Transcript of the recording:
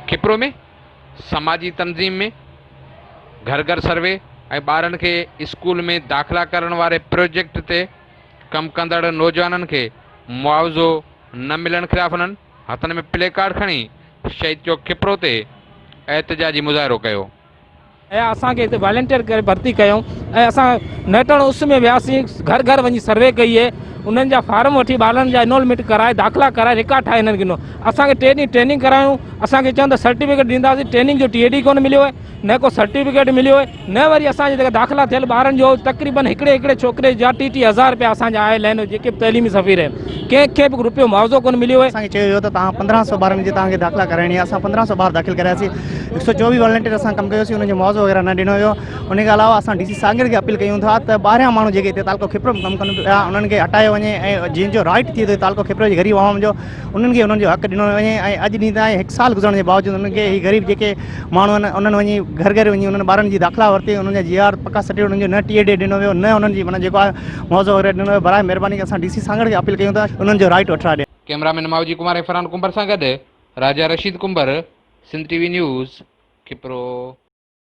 کپرو ۾ سماجي تنظيم ۾ گهر گهر سروي ۽ ٻارن کي اسڪول ۾ داخلا ڪرڻ واري پروجيڪٽ تي ڪم ڪندڙ نوجوانن کي معاوضو نه ملڻ خلاف انهن هٿن ۾ پلي ڪارڊ کڻي شهيد چوڪ کپرو تي احتجاجي مظاهرو ڪيو. ۽ اسان کي هتي والنٽيئر ڪري ڀرتي ڪيائون ۽ اسان نهٽڻ اس ۾ وياسين گهر گهر وڃي سروي ڪئي اهي انهن جا فارم وٺي ٻارن جا انرولمينٽ ڪرائي داخلا ڪرائي رڪارڊ ٺاهي هنن کي ڏنو اسان کي ٽي ڏينهن ٽريننگ ڪرايون اسان کي چون ته سرٽيفڪيٽ ڏينداسين ٽريننگ جو ٽي اي ڊي ڪونه مليو آهي نه ڪو سرٽيفڪيٽ مليو آهي نه وري اسان جي جيڪا داخلا ٿيل ٻارن جو تقريبن هڪڙي هڪڙي ڇوڪري جا ٽي ٽي هزار رپيا اسان جا آيل آهن جيڪي به تعليمي سفير آهن ڪنهن کي به رپيو معاوضو ڪونه مليو آهي. اسان کي چيو ويو ته توهان 15 سو ٻارن جي توهان کي داخلا ڪرائڻي آهي اسان 15 سو ٻار داخل ڪراياسين هڪ سو 24 والنٽيئر اسان ڪم ڪيوسين انهن جو معاوضو وغيره نه ڏنو ويو ان کان علاوه اسان ڊي سي سانگهڙ کي اپيل ڪيون ٿا ته ٻاهريان ماڻهو جيڪي هتي تعلقو کپرو ۾ ڪم ڪن پيا انهن کي هٽايو وڃي ۽ جن جو رائٽ ٿئي ٿو تعلقو کپرو جي غريب عوام جو انهن کي انهن جو حق ڏنو وڃي ۽ اڄ ڏينهن تائين هڪ سال گذرڻ جي باوجود انهن کي هي غريب جيڪي ماڻهو آهن انهن وڃي گهر گهر وڃي انهن ٻارن جي داخلا ورتي انهن جا جي آر پڪا سرٽيفڪيٽ انهن جو نه ٽي اي ڊي ڏنو ويو نه انهن جي معنيٰ جيڪو آهي معاوضو وغيره ڏنو ويو براء مهرباني اسان ڊي سي سانگهڙ کي اپيل ڪيون ٿا انهن جو رائٽ وٺرائي ڏين. ڪئميرا مين ماوجي ڪمار ۽ فرحان ڪنڀر سان گڏ Raja Rasheed Kumbhar, Sindh T V news, Khipro.